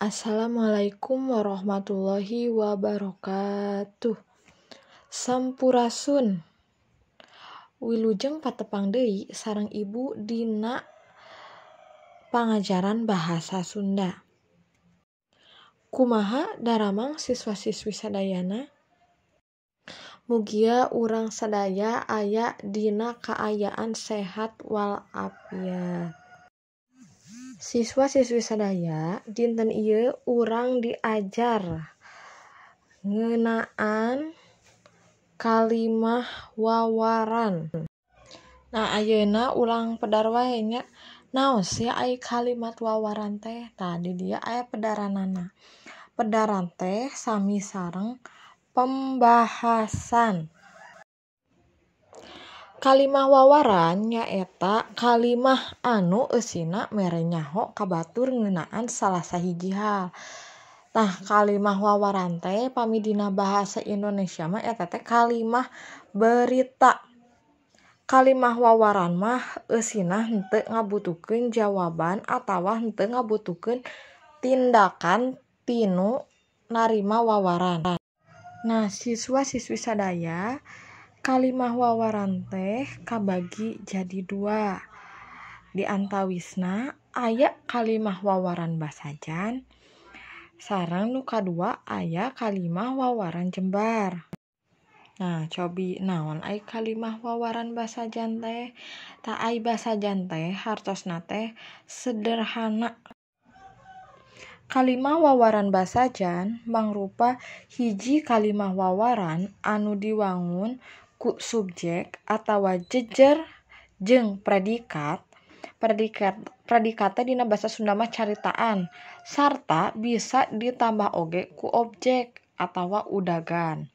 Assalamualaikum warahmatullahi wabarakatuh. Sampurasun. Wilujeng patepang deui sareng Ibu dina pangajaran bahasa Sunda. Kumaha daramang siswa-siswi sadayana? Mugia urang sadaya aya dina kaayaan sehat walafiat. Siswa-siswi sadaya, dinten ieu urang diajar ngeunaan kalimah wawaran. Nah, ayeuna urang pedar wae nya. Naon sih ai kalimat wawaran teh? Tah di dieu aya pedaranana. Pedaran teh sami sareng pembahasan. Kalimah wawaran nyaeta kalimah anu eusina mere nyaho ka batur ngeunaan salah sahiji hal. Tah kalimah wawaran teh pami dina bahasa Indonesia mah eta teh kalimah berita. Kalimah wawaran mah eusina henteu ngabutuhkeun jawaban atawa henteu ngabutuhkeun tindakan tinu narima wawaran. Nah, siswa-siswi sadaya, kalimah wawaran teh kabagi jadi dua. Di antawisna aya kalimah wawaran basajan, sareng nu kadua aya kalimah wawaran jembar. Nah, cobi naon ai kalimah wawaran basajan teh? Tah ai basajan teh hartosna teh sederhana. Kalimah wawaran basajan mangrupa hiji kalimah wawaran anu diwangun ku subjek atawa jejer jeung predikat. Predikat teh dina basa Sunda mah caritaan, sarta bisa ditambah oge ku objek atawa udagan.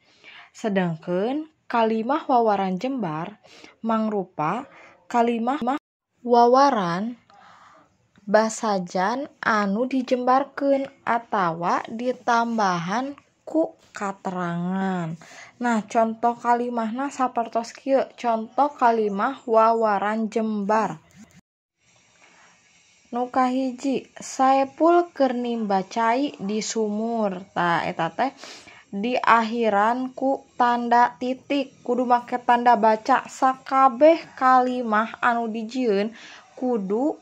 Sedengkeun kalimah wawaran jembar mangrupa kalimah wawaran basajan anu dijembarkeun atawa ditambahan ku katerangan. Nah, contoh kalimahna sapertos kieu. Contoh kalimah wawaran jembar. Nu kahiji, Saepul keur nimba cai di sumur. Tah eta teh diakhiran ku tanda titik, kudu make tanda baca. Sakabeh kalimah anu dijieun kudu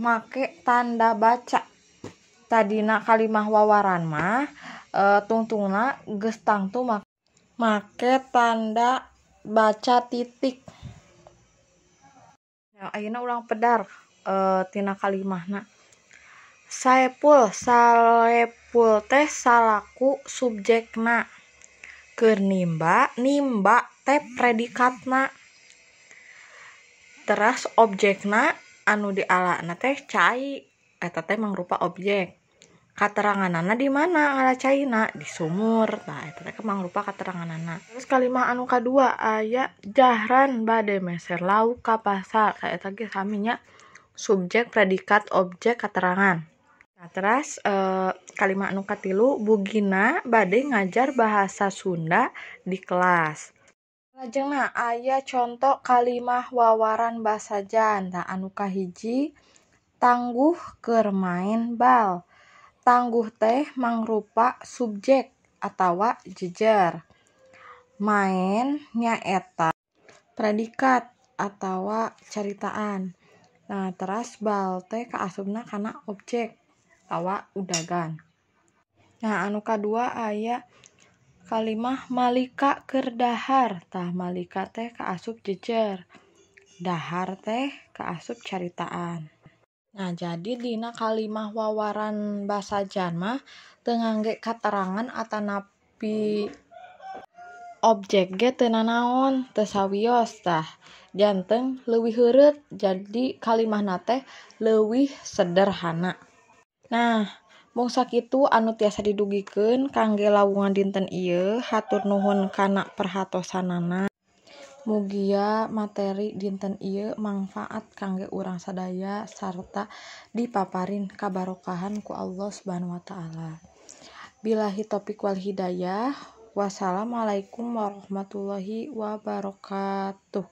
make tanda baca. Tadina kalimah wawaran mah tungtungna geus tangtu make tanda baca titik. Nah, ayeuna urang pedar tina kalimahna. Saepul, Saepul teh salaku subjekna. Keur nimba, nimba teh predikatna. Teras objekna anu dialana teh cai, eta teh mangrupa objek. Kateranganana di mana ngala caina? Di sumur. Tah eta teh mangrupa kateranganana. Terus kalimah anu kadua aya Jahran bade meser lauk ka pasar. Tah eta ge sami nya, subjek, predikat, objek, katerangan. Nah, teras kalimah anu katilu Bugina bade ngajar bahasa Sunda di kelas. Lajengna aya contoh kalimah wawaran basajan. Tah anu kahiji, Tangguh keur maen bal. Tangguh teh mangrupa subjek atawa jejer. Maen nyaeta predikat atawa caritaan. Nah, teras bal teh kaasupna kana objek atawa udagan. Nah, anu kadua aya kalimah Malika keur dahar. Tah Malika teh kaasup jejer. Dahar teh kaasup caritaan. Nah, jadi dina kalimah wawaran basajan mah teu ngangge katerangan atanapi objek ge teu nanaon, teu sawios. Tah janten leuwih heureut, jadi kalimahna teh leuwih sederhana. Nah, mung sakitu anu tiasa didugikeun kangge lawungan dinten ieu. Hatur nuhun kana perhatosanana. Mugia materi dinten ieu mangfaat kangge urang sadaya sarta dipaparin kabarokahan ku Allah Subhanahu wa taala. Billahi taufik wal hidayah. Wassalamualaikum warahmatullahi wabarakatuh.